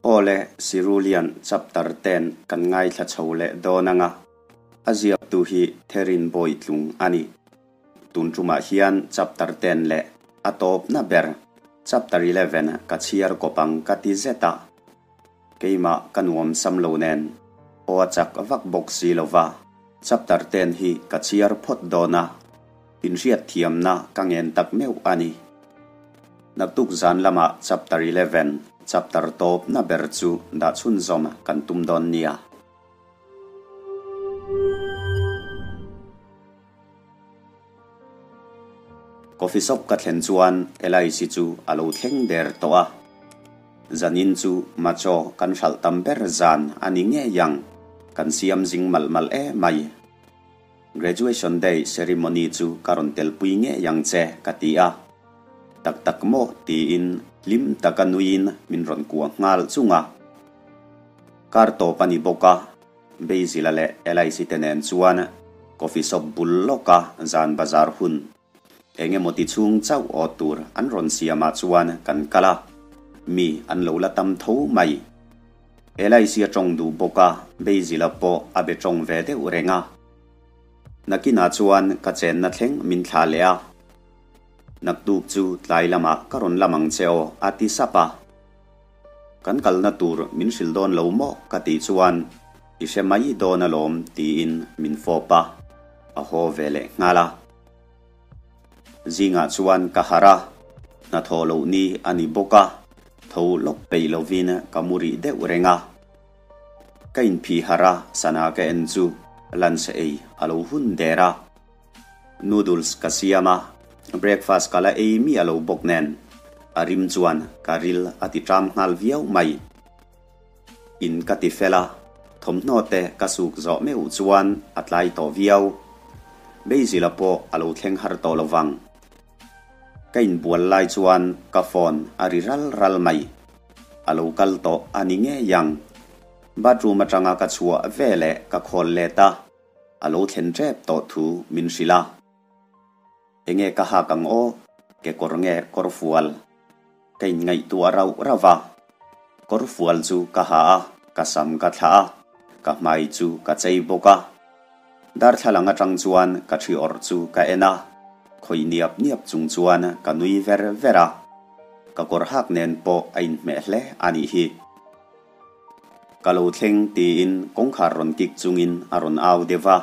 Awle, Sirulian chapter ten kan ngaithla chho leh dawn anga, a ziaktu hi Therin Bawitlung a ni. Tun tumah hian chapter ten leh a tawpna ber chapter 11 ka chhiar kawp ang ka ti zet a. Keimah ka nuam sam lo nen aw a chak vak bawk si lo va, chapter ten hi ka chhiar phawt dawn a, inhriatthiamna ka ngen tak meuh a ni. Naktuk zan lamah chapter 11, chapter tawpna ber chu dah chhunzawm kan tum dawn nia. Coffee shop ka thlen chuan Elice chu a lo thleng der tawh a. Zanin chu macho kan hralh tam ber zan a ni ngei ang, kan siam zing malh malh e mai. Graduation day ceremony chu ka rawn telpui ngei ang che ka ti a. Tak tak maw tiin hlim taka nuiin min rawn kuah nghal chung a. Kar tawp a ni bawk a. Basil-a leh Elice te nen chuan coffee shop bul lawka zan bazar hun eng emaw ti chhung chauh awt tur an rawn siamah chuan kan kal a, mi an lo la tam tho mai. Elice a tawng duh bawk a, Basil-a pawh a be tawng ve deuh reng a. Nakinah chuan ka chenna thleng min thlah leh a, Naktuk chu tlai lamah ka rawn lam ang che aw a ti sap a. Kan kalna tur min hrilh dawn lo maw ka tih chuan i hre mai dawn alawm tiin min fawp a, a haw ve leh nghal a. Zingah chuan ka harh a, hnathawh loh ni a ni bawk a, tho lawk peih lovin ka mu rih deuh reng a. Ka inphih harh a, sana ka en chu lunch ei a lo hun der a. Noodles ka siam a, breakfast ka la ei miah lo bawk nen a rim chuan ka ril a ti ṭam nghal viau mai. In ka ti fel a, thawmhnaw te ka suk zawh meuh chuan a tlai tawh viau. Basil-a pawh a lo thleng har tawh lo vang. Ka inbual lai chuan ka phone a ri ral ral mai. A lo kal tawh a ni ngei ang. Bathroom aṭanga ka chhuah veleh ka khawl let a. A lo thlen tep tawh thu min hrilh a. Enge ka hak ang aw, kekawr nge kawr fual? Ka inngaihtuah rauh rauh a. Kawr fual chu ka ha a, ka sam ka thlah a, ka hmai chu ka chei bawk a. Darthlalang atang chuan ka thi awrh chu ka en a, khawih niap niap chung chuan ka nui ver ver a. Ka kawr hak nen pawh a inhmeh hle a nih hi. Ka lo thleng tiin kawngkhar rawn kik chungin a rawn au deuh a.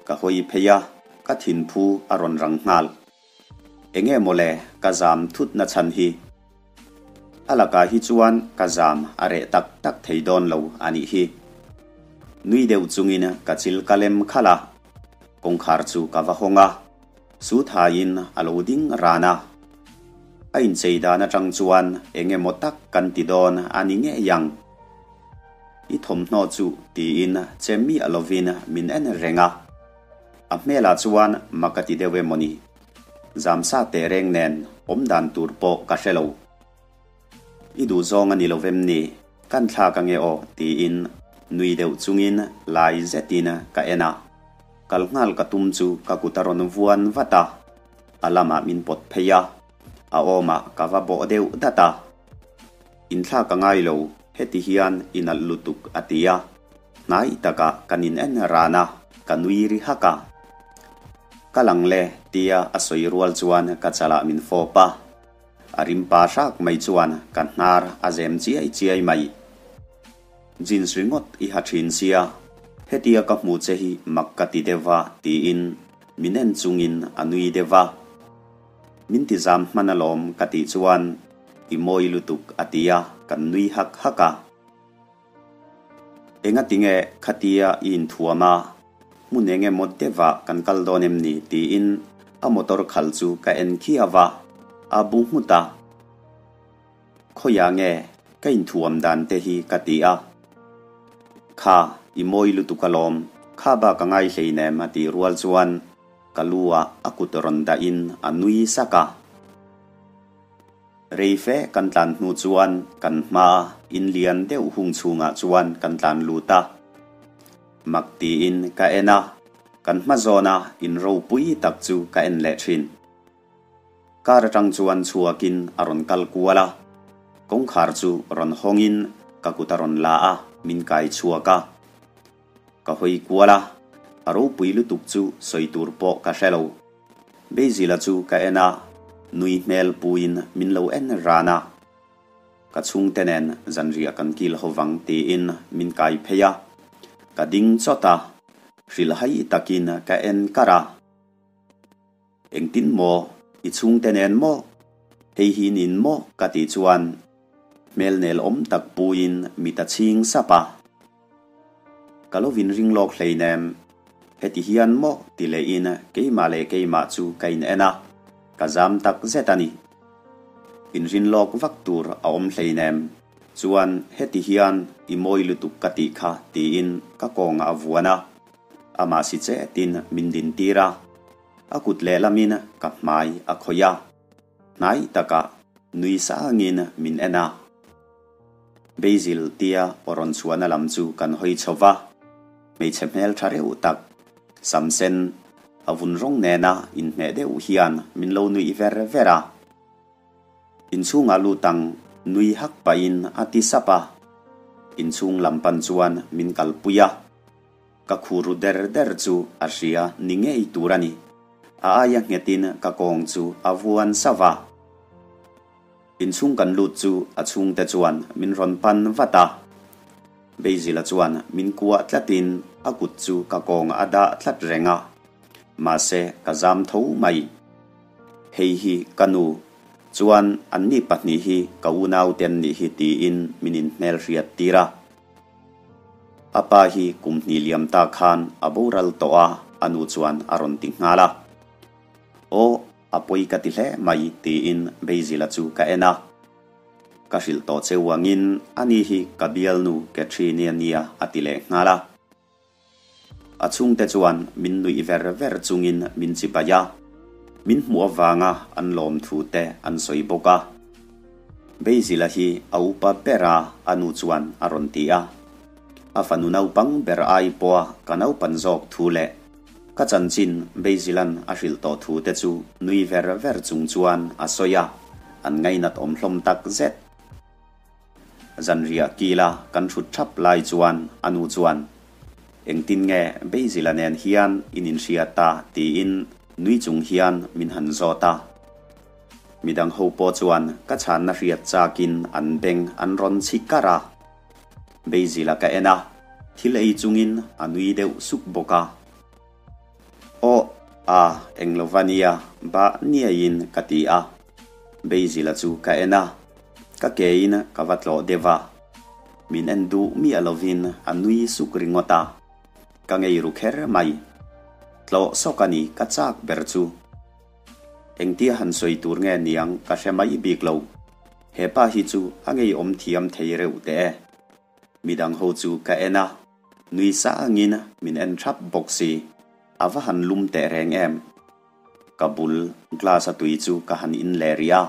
Ka hawi phei a, ka thinphu a rawn rang nghal. Enge mawle ka zam thut na chhan hi? A lakah hi chuan ka zam a reh tak tak thei dawn lo a nih hi. Nui deuh chungin ka chil ka lem khalh a, kawngkhar chu ka va hawng a, Su thaiin a lo ding ran a. A inchei dan atang chuan eng emaw tak kan ti dawn a ni ngei ang. I thawmhnaw chu tiin che miah lovin min en reng a. A hmelah chuan mak a ti deuh emaw ni. Zamsa teh reng nen awm dan tur pawh ka hre lo. I duh zawng a ni lo vem ni, kan thlak ange aw tiin nui deuh chungin lai zetin ka en a. Kal nghal ka tum chu ka kut a rawn vuan vat a, a lamah min pawt phei a, a awmah ka va bawh deuh dat a. Inthlak a ngai lo, heti hian i nalh lutuk a ti a, hnai takah kan in en ran a, ka nui ri hak a. Ka lang le tia a sawi rual chuan ka chalah min fawp a, a rim pa hrak mai chuan ka hnar a zem chiai chiai mai. Jeans ringawt i ha thin sia, hetia ka hmu che hi mak ka ti deuh va tiin min en chungin a nui deuh va. Min ti zam hman alawm ka tih chuan i mawi lutuk a ti a, kan nui hak hak a. Engatinge khatia i inthuam a, hmun eng emaw deuhah kan kal dawn em ni tiin a motor khal chu ka en khiau a, a bu nghut a. Khawiah nge ka inthuam dan te hi ka ti a. Kha, i mawi lutuk alawm, kha bak a ngai hleinem a tih rual chuan ka lu ah a kut rawn dah in a nui sak a. Rei fe kan tlan hnu chuan kan hma in lian deuh hung chhungah chuan kan tlan lut a. Mak tiin ka en a, kan hma zawna in ropui tak chu ka en leh thin. Car atang chuan chhuakin a rawn kal kual a, kawngkhar chu rawn hawngin Ka kut a rawn la a, min kai chhuak a. Ka hawi kual a, a ropui lutuk chu sawi tur pawh ka hre lo. Basil-a chu ka en a, nui hmel puiin min lo en ran a. Ka chhungte nen zanriah kan kil ho vang tiin min kai phei a, ka ding chawt a, hrilhhai takin ka en kar a. Engtin maw? I chhungte nen maw? Hei hi nin maw? ka tih chuan hmel nel awm tak puiin mit a chhing sap a. Ka lo vin ring lawk hleinem, heti hian maw ti lehin keimah leh keimah chu ka in en a, ka zam tak zet a ni. Inrin lawk vak tur a awm hleinem, chuan heti hian i mawi lutuk ka tih kha tiin ka kawngah a vuan a, amah si chetin min dintir a, a kut lehlamin ka hmai a khawih a, hnai takah nui sangin min en a. Basil tia aw rawn chhuahna lam chu kan hawi chho va, hmeichhe hmel tha reuh tak, sam sen a vun rawng nena inhmeh deuh hian min lo nuih ver ver a. Inchhungah lut ang nui hak pahin a ti sap a, inchhung lam pan chuan min kalpui a. Ka khur ru der der chu a hria ni ngei tur a ni. A aia nghetin ka kawng chu a vuan sauh a. Inchhung kan lut chu a chhungte chuan min rawn pan vat a. Basil-a chuan min kuah tlatin a kut chu ka kawngah a dah tlat reng a. Mahse ka zam tho mai. Hei hi ka nu chuan anni pahnih hi ka unaute an nih hi tiin min inhmelhriat tir a. A pa hi kum hnih liam ta khan a boral tawh a, a nu chuan a rawn ti nghal a. Aw, a pawi ka ti hle mai tiin Basil-a chu ka en a. Ka hrilh tawh che uangin ani hi ka bialnu Catherine-i a nia a ti leh nghal a. A chhungte chuan min nuih ver ver chungin min chibai a, min hmuh avanga an lawm thu te an sawi bawk a. Basil-a hi a upa ber a, a nu chuan a rawn ti a. A fanu naupang ber ai pawha ka naupan zawk thu leh ka chanchin Basil-a'n a hrilh tawh thu te chu nui ver ver chung chuan a sawi a, an ngainat awm hlawm tak zet. Zanriah kila kan hrut thap lai chuan a nu chuan, Engtin nge Basil-a nen hian in inhria ta? tiin nui chung hian min han zawt a. Midang ho pawh chuan ka chhanna hriat chakin an beng an rawn chhi kar a. Basil-a ka en a, thil ei chungin a nui deuh suk bawk a. Aw, a, eng lo va nia, bah niaiin ka ti a. Basil-a chu ka en a, ka kein ka va tlawh deuh a. Min en duh miah lovin a nui suk ringawt a, ka ngei ru kher mai. Tlawh sawk a ni ka chak ber chu. Engtia han sawi tur nge niang ka hre mai bik lo. He pa hi chu a ngeiawm thiam thei reuh teh e. Midang ho chu ka en a, nui sangin min en thap bawk si. A va han lum teh reng em? Ka bul glass a tui chu ka han in leh rih a.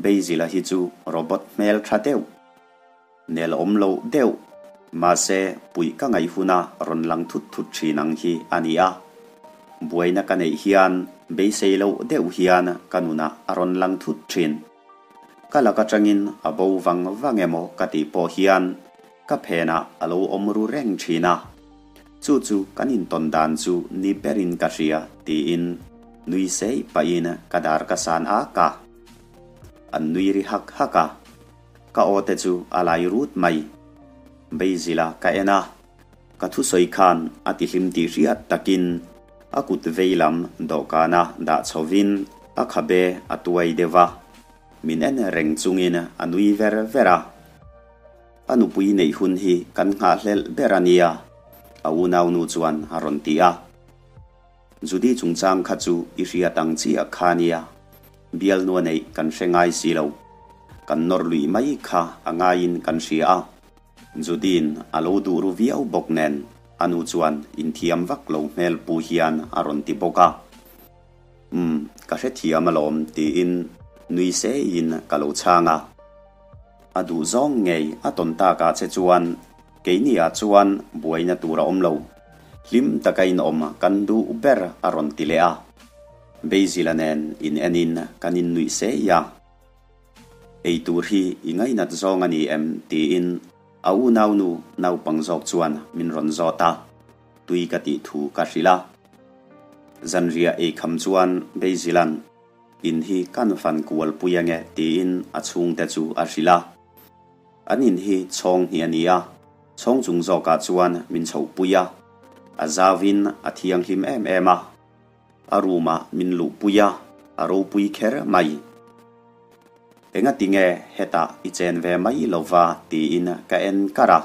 Basil-a hi chu robot hmel tha deuh, nel awm loh deuh, mahse puih ka ngaih huna rawn lang thut thut thin ang hi a ni a. Buaina ka neih hian beisei loh deuh hian ka nunah a rawn lang thut thin. Ka lak atangin a bo vang vang emaw ka tih pawh hian ka phenah a lo awm ru reng thin a. Chu chu kan intawn dan chu ni berin ka hria tiin nui sei pahin ka dar ka san ak a. An nui ri hak hak a, ka aw te chu a lai rut mai. Basil-a ka en a, ka thusawi khan a ti hlim tih hriat takin a kut vei lam dawhkana dah chhovin a khabe a tuai deuh a, min en reng chungin a nui ver ver a. A nupui neih hun hi kan nghahhlelh ber a nia, a unaunu chuan a rawn ti a. Judy chungchang kha chu i hriat ang chiah kha nia, bialnua neih kan hre ngai si lo. Kan nawr luih mai kha a ngaiin kan hria a. Judy'n a lo duh ru viau bawk nen a nu chuan inthiam vak lo hmel pu hian a rawn ti bawk a. Umm, ka hrethiam alawm tiin nui seiin ka lo chhang a. A duh zawng ngei a tawn takah che chuan keiniah chuan buaina tur a awm lo. Hlim taka inawm kan duh ber a rawn ti leh a. Basil-a nen in enin kan innuih sei a. Ei tur hi i ngainat zawng a ni em? tiin a unaunu naupang zawk chuan min rawn zawt a, tui ka tih thu ka hrilh a. Zanriah ei kham chuan Basil-a'n in hi kan fan kual pui ange tiin a chhungte chu a hrilh a. An in hi chhawng hnih a ni a, chhawng chung zawkah chuan min chhohpui a, a zauin a thianghlim em em a. A room ah min luhpui a, a ropui kher mai. Engati nge hetah i chen ve mai lova tiin ka en kar a.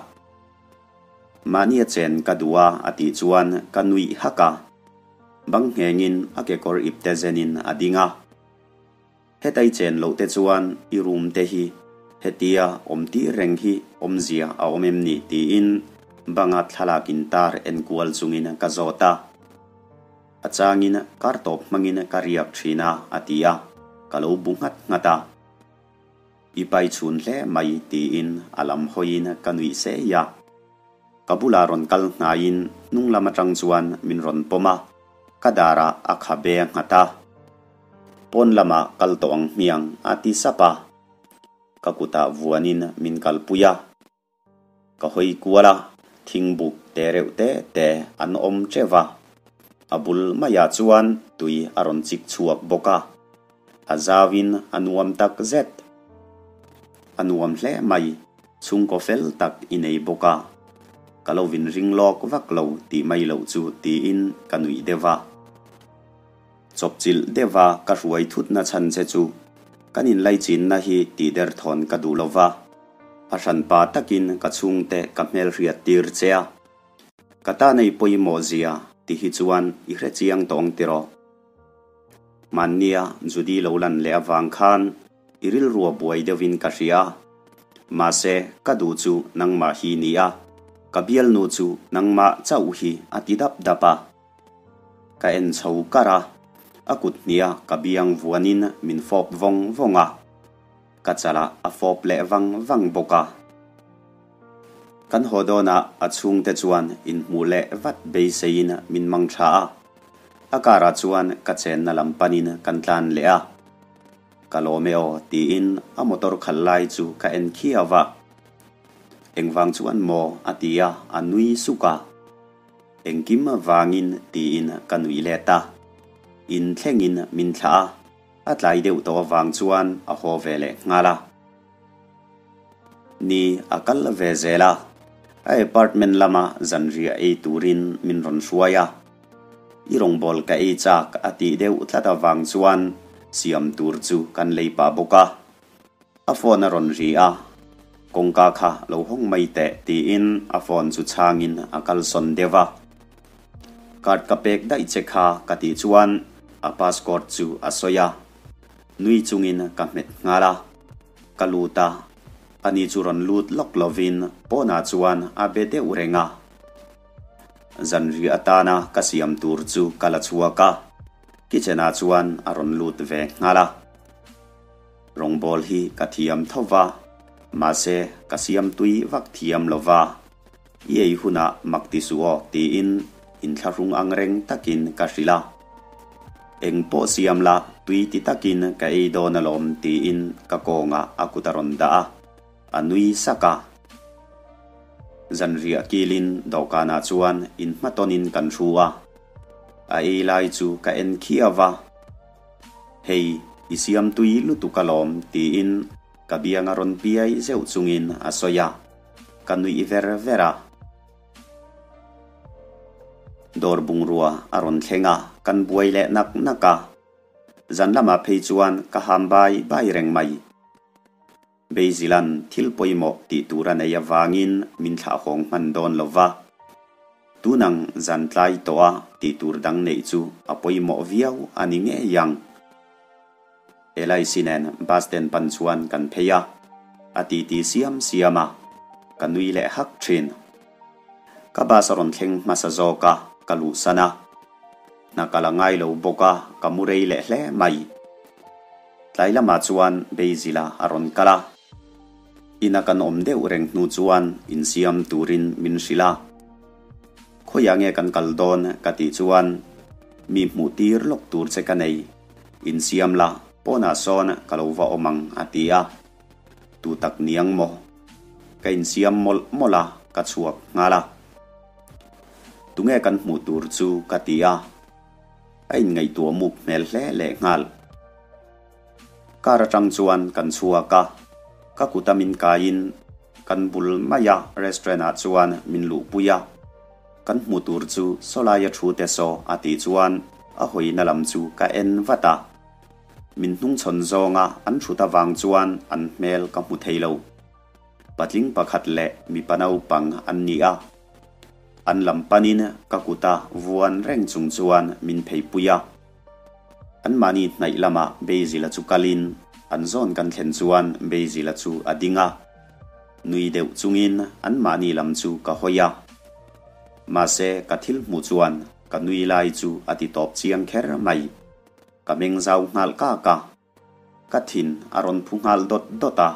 Mahnia chen ka duh a a tih chuan ka nuih hak a. Bang nghengin a kekawr ipte zenin a ding a. Heta i chen loh te chuan i room te hi hetia awm tir reng hi awmzia a awm em ni tiin banga thlalak intar enkual chungin ka zawt a. A changin kar tawp hmangin ka riak thin a a ti a, ka lo bu nghat nghat a. I pai chhun hle mai tiin a lam hawiin ka nuih sei a. Ka bulah rawn kal hnaiin hnung lam atang chuan min rawn pawm a, ka darah a khabe a nghat a. Pawn lamah kal tawh ang hmiang a ti sap a. Ka kutah vuanin min kalpui a. Ka hawi kual a, thingbuk te reuh te te an awm teuh va. A bul maiah chuan tui a rawn chik chhuak bawk a, a zauin a nuam tak zet. A nuam hle mai, chhungkaw fel tak i nei bawk a. Ka lo vin ring lawk vak lo tih mai loh chu tiin ka nuih deuh va. Chawpchilh deuha ka hruai thutna chhan che chu kan inlaichinna hi tihderthawn ka duh lo va, a hranpa takin ka chhungte ka hmelhriat tir che a. Ka tan ei pawimawh zia ti hi chuan i hre chiang tawng tiraw? Hmannia Judy lo lan leh avang khan i rilrua buai deuhin ka hria a, mahse ka duh chu nangmah hi ni a, ka bialnu chu nangmah chauh hi a ti dap dap a. Ka en chho kar a, a kut hnia ka biang vuanin min fawp vawng vawng a, ka chalah a fawp leh vang vang bawk a. Kan haw dawnah a chhungte chuan inhmuh leh vat beiseiin min mang tha a, a karah chuan ka chenna lam panin kan tlan leh a. Ka lawm e aw tiin a motor khalh lai chu ka en khiau a. Engvang chuan maw a ti a, a nui suk a. Engkim vangin tiin ka nuih let a, in thlengin min thlah a, a tlai deuh tawh avang chuan a haw ve leh nghal a. Ni a kal ve zel a, a apartment lama zanriah ei turin min rawn hruai a, i rawngbawl ka ei chak a tih deuh tlat avang chuan siam tur chu kan lei pah bawk a. A phone a rawn ri a, kawngka kha lo hawng mai teh tiin a phone chu chhangin a kalsawn deuh a. Card ka pek daih che kha ka tih chuan a passcode chu a sawi a, nui chungin ka hmet nghal a. Ka lut a, ani chu rawn lut lawk lovin pawnah chuan a be deuh reng a. Zanriah atana ka siam tur chu ka la chhuak a, kitchen ah chuan a rawn lut ve nghal a. Rawngbawl hi ka thiam tho va, mahse ka siam tui vak thiam lo va, i ei hunah mak ti suh aw tiin inthlahrung ang reng takin ka hrilh a. Eng pawh siam la tui ti takin ka ei dawn alawm tiin ka kawngah a kut a rawn dah a, a nui sak a. Zanriah kilin dawhkanah chuan inhmatawnin kan hru a, a ei lai chu ka en khiau va. Hei, i siam tui lutuk alawm, tiin ka biang a rawn piai zeuh chungin a sawi a, ka nuih ver ver a. Dawr bungrua a rawn thleng a, kan buai leh nak nak a. Zan lamah phei chuan ka ham bai bai reng mai. Beizilan thil pawimawh tih tur a nei avangin min thlah hawng hman dawn lo va. Tunang zan tlai tawha tih tur dang neih chu a pawimawh viau a ni ngei ang. LIC nen bus stand pan chuan kan phei a, a titi siam siam a, ka nui leh hak thin. Ka bus a rawn thleng hmasa zawk a, ka luhsan a. Hna ka la ngai lo bawk a, ka mu rei leh hle mai. Tlai lamah chuan Beizila a rawn kal a. Ina kan awm deuh reng hnu chuan insiam turin min hrilh a. Khawiah nge kan kal dawn ka tih chuan mi hmuh tir lawk tur che ka nei. Insiam la, pawnah sawn ka lo va awm ang a ti a. Tu tak niang maw? Ka insiam mawlh mawlh a, ka chhuak nghal a. Tunge kan hmuh tur chu ka ti a, a inngaihtuah muk hmel hle leh nghal. Car atang chuan kan chhuak a, ka kuta min kaiin kan bul maia restaurant ah chuan min luhpui a. Kan hmuh tur chu sawlaia thu te saw a tih chuan a hawina lam chu ka en vat a. Min hnungchhawn zawnga an thut avang chuan an hmel ka hmu thei lo. Patling pakhat leh mipa naupang an ni a. An lam panin ka kuta vuan reng chung chuan min pheipui a. Anmahni hnaih lamah Basil-a chu kalin an zawn kan thlen chuan Basil-a chu a ding a. Nui deuh chungin anmahni lam chu ka hawi a. Mahse ka thil hmuh chuan ka nui lai chu a ti tawp chiang kher mai. Ka meng zau nghal kak a. Ka thin a rawn phu nghal dawt dawt a,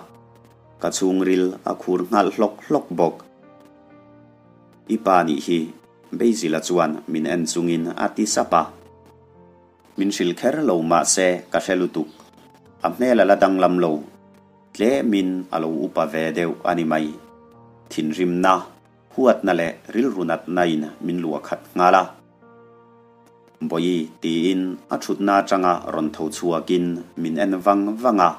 ka chhungril a khur nghal hlawk hlawk bawk. I pa nih hi Basil-a chuan min en chungin a ti sap a. Min hrilh kher lo mah se ka hre lutuk. A hmel a la danglam lo. Tlemin a lo upa ve deuh a ni mai. Thinrimna, huatna leh rilru natna in min luah khat nghal a. Bawi tiin a thutna atanga rawn tho chhuakin min en vang vang a.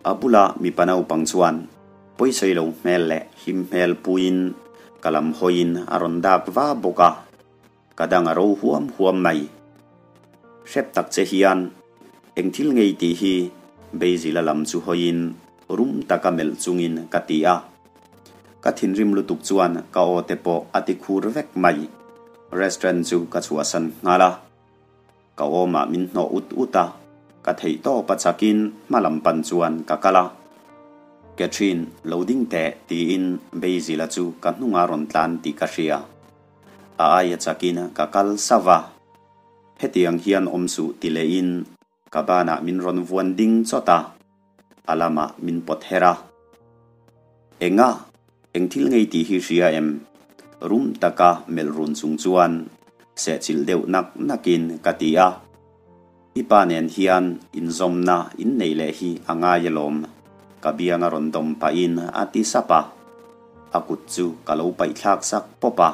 A bula mipa naupang chuan pawisawi lo hmel leh hlim hmel puiin ka lam hawiin a rawn dak va bawk a, ka dang a ro huam huam mai. Hrep tak che hian eng thil ngei tih hi Basil-a lam chu hawiin rum taka melh chungin ka ti a. Ka thinrim lutuk chuan ka aw te pawh a ti khur vek mai. Restaurant chu ka chhuahsan nghal a. Ka awmah min hnawh ut ut a, ka theih tawp a chakin hma lam pan chuan ka kal a. Catherine, lo ding teh tiin Basil-a chu ka hnungah rawn tlan tih ka hria. A aia chakin ka kal sauh a. Hetiang hian awm suh ti lehin Ka banah min rawn vuan ding chawt a, a lamah min pawt her a. Enga? Eng thil ngei tih hi hria em? Rum taka melh run chung chuan sehchilh deuh nak nakin ka ti a. I pa nen hian inzawmna inneih leh hi a ngai alawm, ka biang a rawn dawm pahin a ti sap a. A kut chu ka lo paihthlak sak pawp a.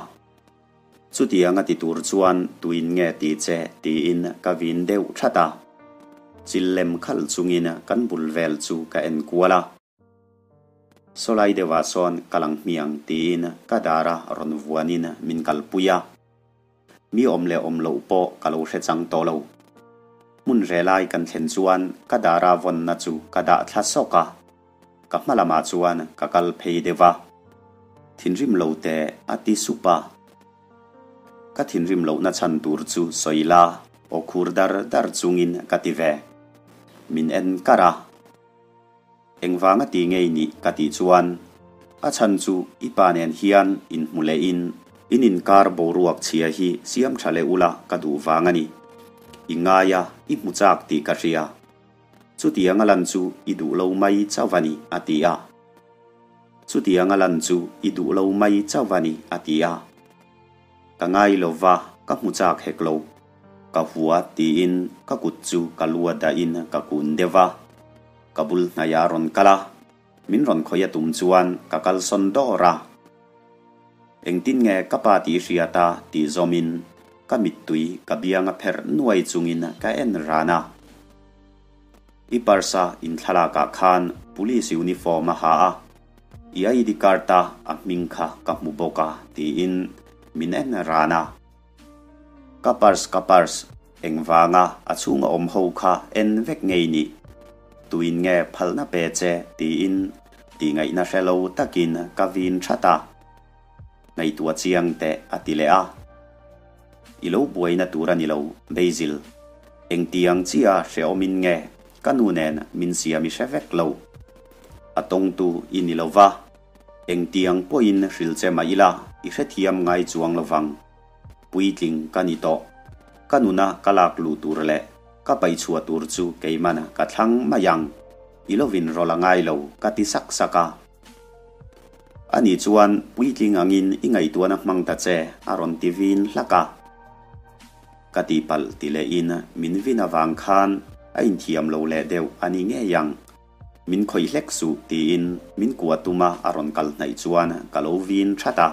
Chutiang a ti tur chuan tuin nge ti che tiin ka vin deuh that a. Chil lem khalh chungin kan bul vel chu ka en kual a. Sawlai deuhah sawn ka lang hmiang tiin ka dara rawn vuanin min kalpui a. Mi awm leh awm loh pawh ka lo hre chang tawh lo. Hmun re lai kan thlen chuan ka dara vawnna chu ka dah thla sawk a. Ka hma lamah chuan ka kal phei deuh a, Thinrim lo teh a ti sup a. Ka thinrim lohna chhan tur chu sawi la, aw khur dar dar chungin ka ti ve. Min en kar a. Engvanga ti ngei nih ka tih chuan, a chhan chu i pa nen hian inhmu lehin in inkar boruak chhia hi siam tha leh ula ka duh vang a ni. I ngai a, i hmu chak tih ka hria. Chutiang a lan chu i duh lo mai chauh a ni, a ti a. Chutiang a lan chu i duh lo mai chauh a ni, a ti a. Ka ngai lo va, ka hmu chak hek lo. Ka hua tiin ka kut chu ka lu a dahin ka kun deuh a. Ka bul hnaiah a rawn kal a, min rawn khawih a tum chuan ka kalsawn dawr a. Engtin nge ka pa tih hriat a tih zawmin ka mittui ka biang a pherh nuai chungin ka en ran a. I purse a inthlalak ah khan police uniform a ha a, i ID card a a hming kha ka hmu bawk a tiin min en ran a. Ka purse ka purse engvanga a chhunga awm ho kha en vek ngei nih? Tuin nge phalna pe che tiin Tihngaihna hre lo takin ka vin that a, Ngaihtuah chiang teh a ti leh a. I lo buaina tur a ni lo, Basil. Engtiang chia hrehawmin nge ka nu nen min siam i hre vek lo. A tawngtu i ni lo va, engtiang pawhin hrilh che mah ila i hrethiam ngai chuang lo vang. Puitling ka ni tawh. Ka nuna ka lak luh tur leh ka paihchhuah tur chu keimana ka thlang mai ang. I lovin rawlh a ngai lo, ka ti sak sak a. Ani chuan puitling angin i ngaihtuahna hmang ta che, a rawn ti vin hlak a. Ka tihpalh ti lehin min vin avang khan a inthiam lo leh deuh a ni ngei ang. Min khawih hlek suh tiin min kuah tuma a rawn kal hnaih chuan ka lo vin that a.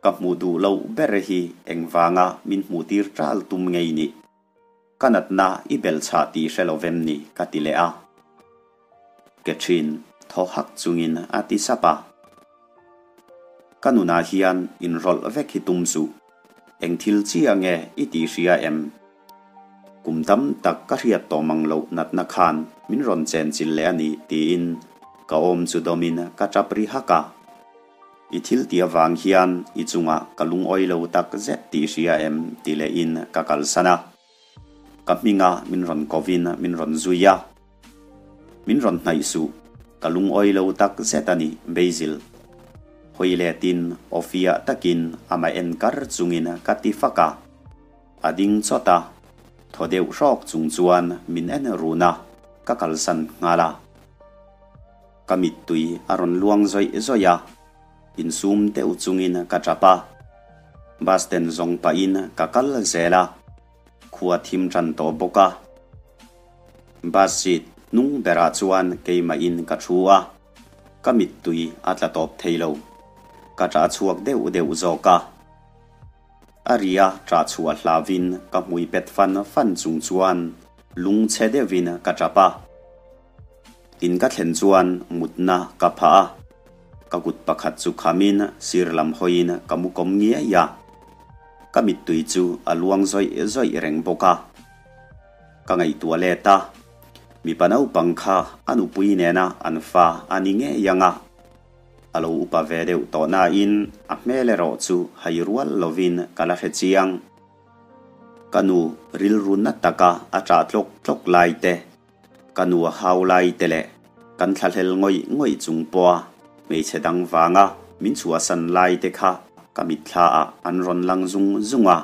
Ka hmuh duh loh ber hi engvanga min hmuh tir ṭal tum ngei nih? Ka natna i belh chhah tih hre lo vem ni ka ti leh a. Catherine thaw hak chungin a ti sap a. Ka nunah hian inrawlh vek hi tum suh. Eng thil chiah nge i tih hria em? Kum tam tak ka hriat tawh mang loh natna khan min rawn chenchilh leh a ni tiin ka awm chu dawmin ka tap ri hak a. I thil tih avang hian i chungah ka lungawi lo tak zet tih hria em ti lehin ka kalsan a. Ka hminga min rawn kovin min rawn zui a. Min rawn hnaih suh, ka lungawi lo tak zet a ni, Basil. Hawi letin aw fiah takin amah en kar chungin ka ti fak a. A ding chawt a, thaw deuh hrawk chung chuan min en run a, ka kalsan nghal a. Ka mittui a rawn luang zawih zawih a, insum deuh chungin ka tap a. Bus stand zawng pahin ka kal zel a. Khua thim tan tawh bawk a. Bus seat hnung berah chuan keimahin ka thu a, ka mittui a tla tawp thei lo. Ka ṭah chhuak deuh deuh zawk a. A ria ṭah chhuah hlauvin ka hmui pet fan fan chung chuan lungchhe deuhin ka ṭap a. In ka thlen chuan mutna ka phah a, ka kut pakhat chu khamin sir lam hawiin ka mu kawm ngiai a. Ka mittui chu a luang zawih zawih reng bawk a. Ka ngaihtuah let a, mipa naupang kha a nupui nena an fa a ni ngei ang a. A lo upa ve deuh tawh nain a hmel erawh chu hai rual lovin ka la hre chiang. Ka nu rilru na taka a ṭah tlawk tlawk lai te, Ka nu a hau lai te leh kan thlahlel ngawih ngawih chung pawha hmeichhe dang vanga min chhuahsan lai te kha ka mitthla ah an rawn lang zung zung a.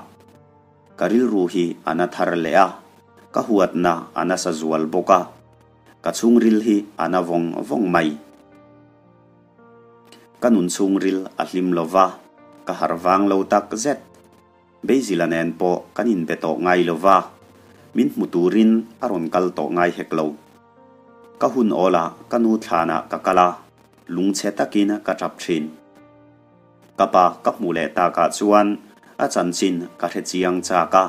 Ka rilru hi a na thar leh a, ka huatna a nasa zual bawk a, ka chhungril hi a na vawng vawng mai. Ka nun chhungril a hlim lova, ka harh vang lo tak zet. Beizila nen pawh kan inbe tawh ngai lo va, min hmu turin a rawn kal tawh ngai hek lo. Ka hun awlah ka nu thlanah ka kal a, lungchhe takin ka tap thin. Ka pa ka hmuh leh takah chuan a chanchin ka hre chiang chak a,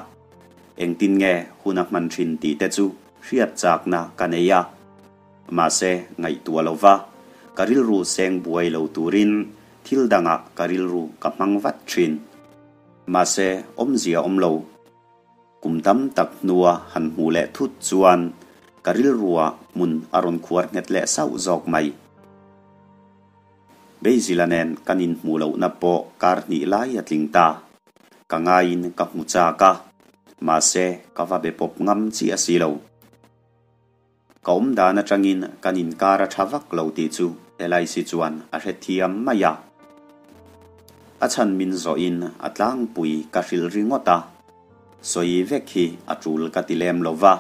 engtin nge hun a hman thin tih te chu hriat chakna ka nei a. Mahse, ngaihtuah lo va, ka rilru seng buai lo turin thil dangah ka rilru ka hmang vat thin. Mahse, awmzia awm lo. Kum tam tak hnua han hmuh leh thut chuan ka rilrua hmun a rawn khuar nghet leh sauh zawk mai. Beizila nen kan inhmuh lohna pawh kar hnih lai a tling ta. Ka ngaiin ka hmu chak a, mahse ka va be pawp ngam chiah si lo. Ka awm dan atangin kan inkar a tha vak lo tih chu Elaisi chuan a hrethiam mai a. A chhan min zawhin a tlangpui ka hrilh ringawt a, sawi vek hi a tul ka ti lem lo va,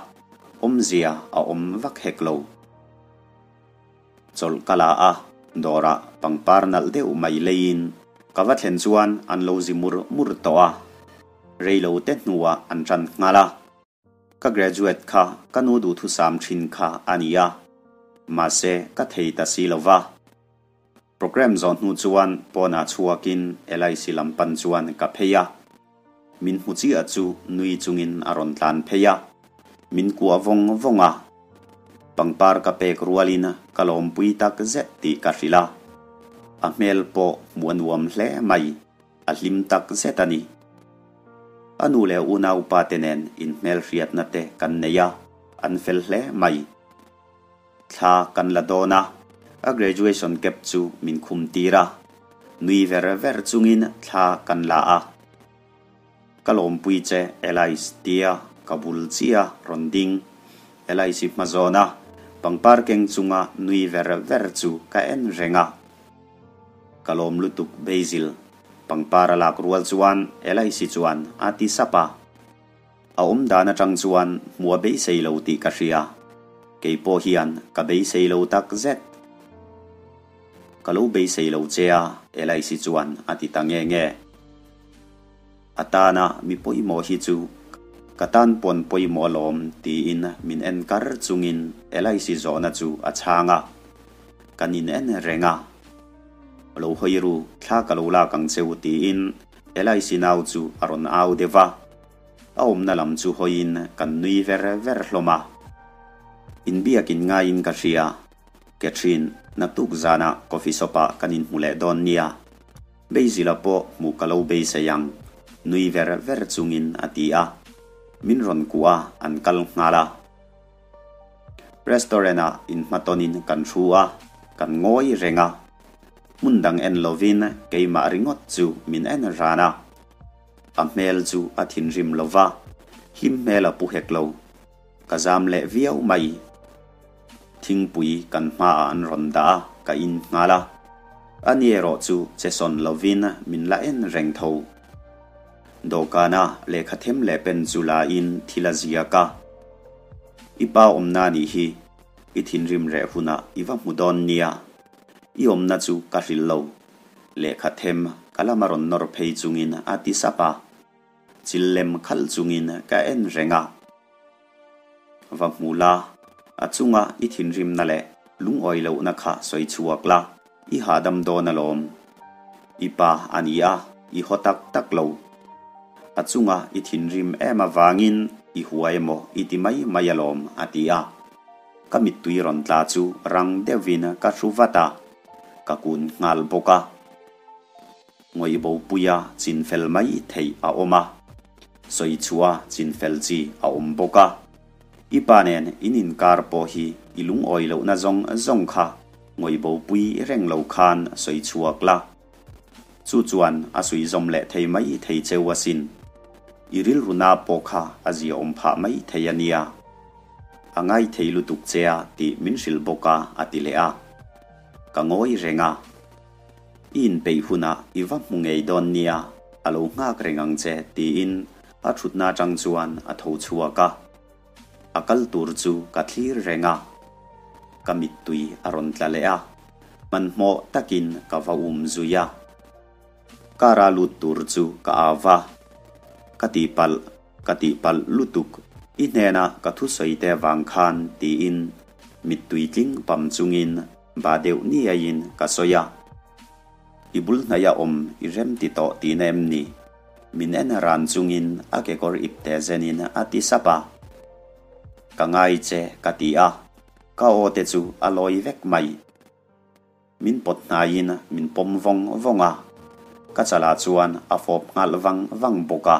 awmzia a awm vak hek lo. Chawlh ka la a, dawrah pangpar nalh deuh mai leiin ka va thlen chuan an lo zi mur mur tawh a, reilote hnuah an tan nghal a. Ka graduate kha ka nu duhthusam thin kha a ni a, mahse ka thei ta si lo va. Program zawh hnu chuan pawnah chhuakin LIC lam pan chuan ka phei a, min hmu chiah chu nui chungin a rawn tlan phei a, min kuah vawng vawng a. Pangpar ka pek rualin ka lawmpui tak zet tih ka hrilh a, a hmel pawh hmuh a nuam hle mai. A hlim tak zet a ni. A nu leh unaupa te nen inhmelhriatna te kan nei a, an fel hle mai. Thla kan la dawn a, a graduation cap chu min khum tir a, nui ver ver chungin thla kan la a. Ka lawmpui che Elice tia ka bul chiah rawn ding. Elice i hma zawn a, pangpar keng chunga nui ver ver chu ka en reng a. Ka lawm lutuk Basil, pangpar a lak rual chuan Elaisi chuan a ti sap a. A awm dan atang chuan hmuh a beisei lo tih ka hria. Kei pawh hian ka beisei lo tak zet. Ka lo beisei lo che a, Elaisi chuan a ti ta nge nge. A tana mi pawimawh hi chu. Ka tan pawn pawimawh alawm tiin min en kar chungin Elaisi zawhna chu a chhang a. Kan in en reng a. Lo hawi ru, thla ka lo lak ang che u tiin Elaisi nau chu a rawn au deuh a. A awmna lam chu hawiin kan nui ver ver hlawm a. Inbiakin ngaiin ka hria. Catherine, naktuk zanah coffee shop ah kan inhmu leh dawn nia. Beizila pawh hmuh ka lo beisei ang, nui ver ver chungin a ti a. Min rawn kuah a, an kal nghal a. Restaurant ah inhmatawnin kan thu a, kan ngawi reng a. Hmun dang en lovin keimah ringawt chu min en ran a. A hmel chu a thinrim lova, hlim hmel a pu hek lo. Ka zam leh viau mai. Thingpui kan hmaah an rawn dah a, ka in nghal a. Ani erawh chu che sawn lovin min la en reng tho. Dawhkana lehkha them leh pen chu la in thil a ziak a. I pa awmna nih hi, i thinrim reh hunah i va hmu dawn nia. I awmna chu ka hrilh lo. Lehkha them ka lama rawn nawr phei chungin a ti sap a. Chil lem khalh chungin ka en reng a. Va hmu la, a chunga i thinrimna leh lungawi lohna kha sawi chhuak la, i hahdam dawn alawm. I pa a ni a, i haw tak tak lo. A chunga i thinrim em avangin i hua emaw i ti mai mai alawm, a ti a. Ka mittui rawn tla chu rang deuhin ka hru vat a, ka kun nghal bawk a. Ngawihbopuia chinfel mai theih a awm a, sawichhuah chinfel chi a awm bawk a. I pa nen in inkar pawh hi i lungawi lohna zawng zawng kha ngawihbopui reng lo khan sawichhuak la. Chu chuan a suihzawm leh thei mai thei cheu asin. I rilruna pawh kha a ziaawm phah mai thei a nia. A ngai thei lutuk che a tih min hrilh bawk a, a ti leh a. Ka ngawi reng a. I inpeih hunah i va hmu ngei dawn nia, a lo nghak reng ang che, tiin a thutna atang chuan a tho chhuak a. A kal tur chu ka thlir reng a. Ka mittui a rawn tla leh a, hmanhmawh takin ka va um zui a. Car a lut tur chu ka au va, Ka tihpalh, ka tihpalh lutuk, i hnena ka thusawi te vang khan, tiin mittui tling pam chungin Ba deuh niaiin ka sawi a, I bul hnaih a awm i rem ti tawh tihna em ni? Min en ran chungin a kekawr ipte zenin a ti sap a. Ka ngai che ka ti a, ka aw te chu a lawi vek mai. Min pawt hnaiin min pawm vawng vawng a, ka chalah chuan a fawp nghalh vang vang bawk a.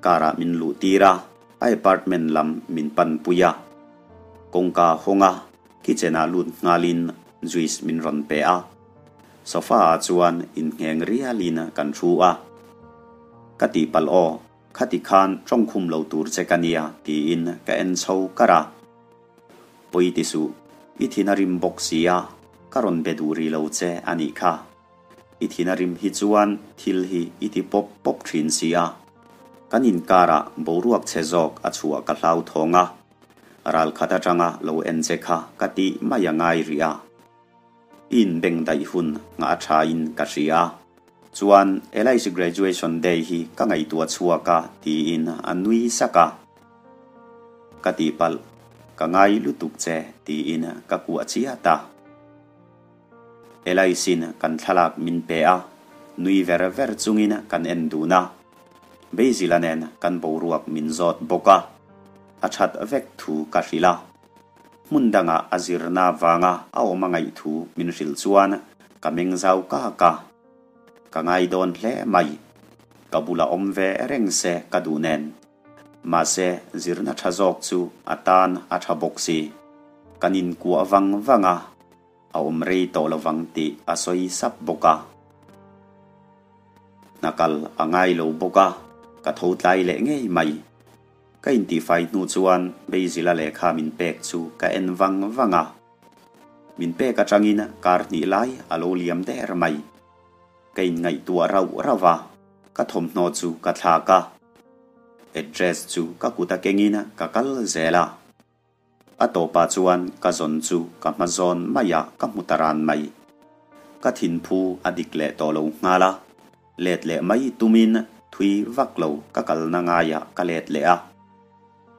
Car ah min luh tir a, a apartment lam min pan pui a. Kawngka hawng a, Kitchen ah lut nghalin juice min rawn pe a, sofa ah chuan inngheng rialin kan thu a. Ka tihpalh aw, khati khan tawngkhum lo tur che ka nia tiin ka en chho kar a. Pawi ti suh, i thin a rim bawk si a, ka rawn be duh rih lo che a nih kha. I thin a rim hi chuan thil hi i ti pawp pawp thin si a. Kan inkarah boruak chhe zawk a chhuah ka hlauthawng a. Ral khat atanga lo en che kha ka tih mai a ngai rih a. I inbeng daih hun nghah a tha in ka hria. Chuan LIC graduation day hi ka ngaihtuah chhuak a tiin a nui sak a. Ka tihpalh, ka ngai lutuk che tiin ka kuah chiat a. LIC-in kan thlalak min pe a, nui ver ver chungin kan en dun a. Beizila nen kan boruak min zawt bawk a, a that vek thu ka hrilh a. Hmun dangah a zirna vanga a awm a ngaih thu min hrilh chuan ka meng zau kak a. Ka ngai dawn hle mai. Ka bula awm ve reng se ka duh nen. Mahse, zirna tha zawk chu a tan a tha bawk si. Kan inkuah vang vang a. A awm rei tawh lovang tih a sawi sap bawk a. Hna kal a ngai lo bawk a, ka tho tlai leh ngei mai. Ka intihfai hnu chuan Beizila lehkha min pek chu ka en vang vang a. Min pek atangin kar hnih lai a lo liam der mai. Ka inngaihtuah rauh rauh a, ka thawmhnaw chu ka thlak a. Address chu ka kut a kengin ka kal zel a. A tawpah chuan ka zawn chu ka hma zawn maiah ka hmu ta ran mai. Ka thinphu a dik leh tawh lo nghal a, let leh mai tumin Thui vak lo ka kalna ngaiah ka let leh a.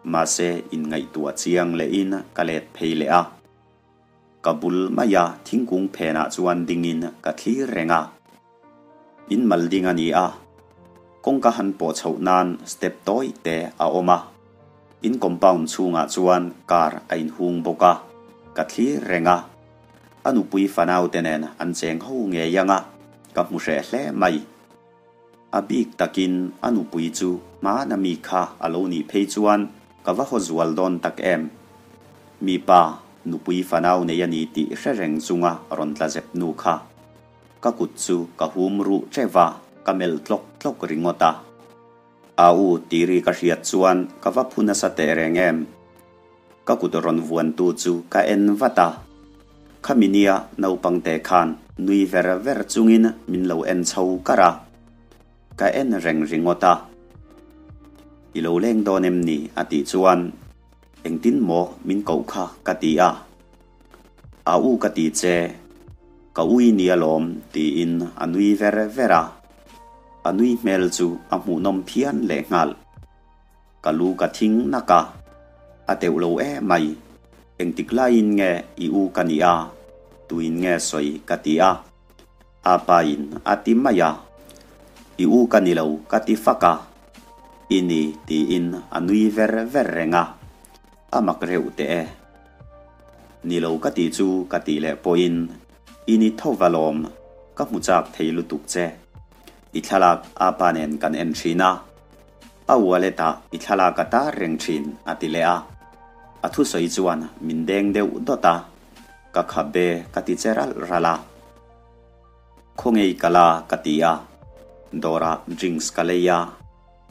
Mahse inngaihtuah chiang lehin ka let phei leh a. Ka bul maia thingkung phenah chuan dingin ka thlir reng a. In mal ding a ni a, kawngka han pawh chhoh nan step tawi te a awm a. In compound chhungah chuan car a inhung bawk a, ka thlir reng a. A nupui fanau te nen an cheng ho ngei ang a, ka hmu hreh hle mai. A bik takin a nupui chu hmana mi kha a lo nih phei chuan ka va haw zual dawn tak em. Mipa, nupui fanau nei a ni tih hre reng chunga rawn tla zep nu kha. Ka kut chu ka hum ruh teuh a, ka melh tlawk tlawk ringawt a. A u tih ri ka hriat chuan ka va phu nasa teh reng em. Ka kut rawn vuantu chu ka en vat a. Khami nia naupangte khan nui ver ver chungin min lo en chho kar a. Ka en reng ringawt a. I lo leng dawn em ni? a tih chuan engtin maw min koh kha ka ti a. A u ka ti che, ka ui ni alawm tiin a nui ver ver a. A nui hmel chu a hmuhnawm phian lehnghal. Ka lu ka thing nak a, a teuh lo e mai. Engtik laiin nge i u ka nih a, tuin nge sawi ka ti a. A pain a ti mai a, i u ka ni lo ka ti fak a. I ni tiin a nui ver ver reng a, a mak reuh teh e. Ni lo ka tih chu ka tih leh pawhin i ni tho va lawm, ka hmu chak thei lutuk che. I thlalak a pa nen kan en thin a. A wallet ah i thlalak a tar reng thin, a ti leh a. A thusawi chuan min deng deuh dawt a, ka khabe ka ti che ralh ralh a. Khawngei ka la ka ti a, dawrah drinks ka lei a,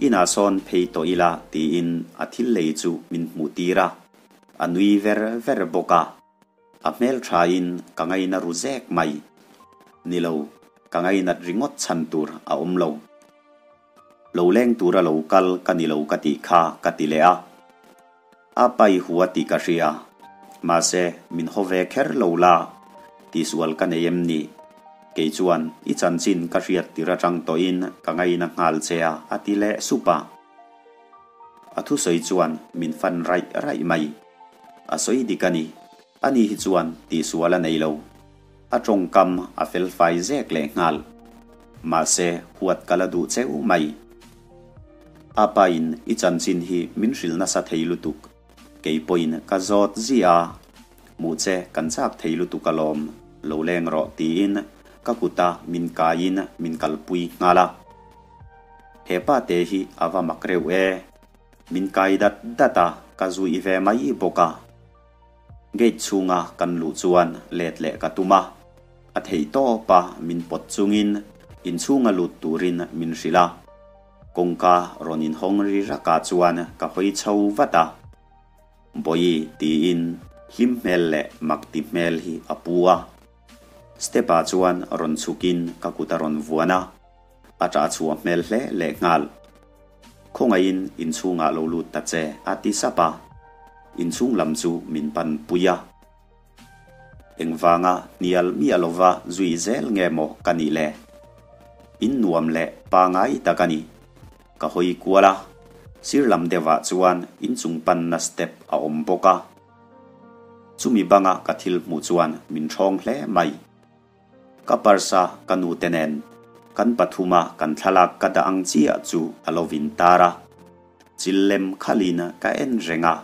inah sawn phei tawh ila tiin a thil lei chu min hmuh tir a, a nui ver ver bawk a. A hmel thain ka ngaina ru zek mai. Ni lo, ka ngainat ringawt chhan tur a awm lo. Lo leng tura lo kal ka ni lo ka tih kha ka ti leh a. A pai hua tih ka hria. Mahse, min haw ve kher lo la, tihsual ka nei em ni? Kei chuan i chanchin ka hriat tir atang tawhin ka ngaina nghal che a, a ti leh sup a. A thusawi chuan min fan raih raih mai. A sawi dik a ni. Ani hi chuan tihsual a nei lo. A tawngkam a felfai zek leh nghal. Mahse, huat ka la duh cheu mai. A pain i chanchin hi min hrilh nasa thei lutuk. Kei pawhin ka zawt zia a, hmuh che kan chak thei lutuk alawm, lo leng rawh tiin ka kuta min kaiin min kalpui nghal a. He pa te hi a va mak reuh e. Min kai dat dat a, ka zui ve mai bawk a. Gate chhunga kan luh chuan let leh ka tum a, a theih tawp a min pawt chungin inchhunga lut turin min hrilh a. Kawngka rawn inhawng ri rakah chuan ka hawi chho vat a. Bawihi tiin hlim hmel leh mak ti hmel hi a pu a. Step ah chuan rawn chhukin ka kut a rawn vuan a, a ṭah chhuah hmel hle lehnghal. Khawngaihin inchhungah lo lut ta che, a ti sap a. Inchhung lam chu min pan pui a. Engvanga hnial miah lova zui zel nge maw ka nih le? In nuam leh pangai tak a ni. Ka hawi kual a, sir lam deuhah chuan inchung panna step a awm bawk a. Chumi banga ka thil hmuh chuan min ṭhawng hle mai. Ka parsa ka nute nen kan pathuma kan thlalak ka dah ang chiah chu a lo vin tar a, chil lem khalin ka en reng a.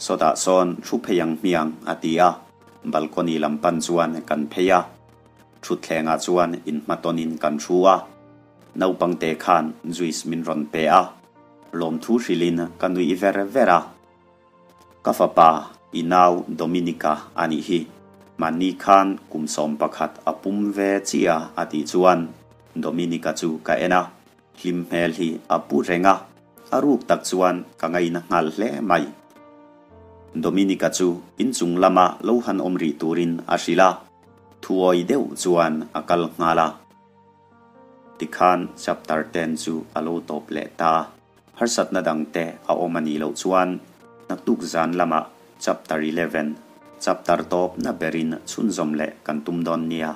Sawtah sawn thu phei ang hmiang a ti a, balcony lam pan chuan kan phei a, thutthlengah chuan inhmatawnin kan thu a, naupangte khan juice min rawn pe a, lawmthu hrilhin ka nuih ver ver a. Ka fapa, i nau Dominica a nih hi. Mahni khan kum 11 a pum ve chiah a tih chuan Dominica chu ka en a, hlim hmel hi a pu reng a, a ruk tak chuan ka ngaina nghal hle mai. Dominica chu inchung lama lo han awm rih turin a hrilh a, thuawi deuh chuan a kal nghal a. Tikhan chapter ten chu a lo tawp leh ta. Harsatna dangte a awm a nih loh chuan naktuk zan lamah Chapter 11, Chapter tawpna berin chhunzawm leh kan tum dawn nia.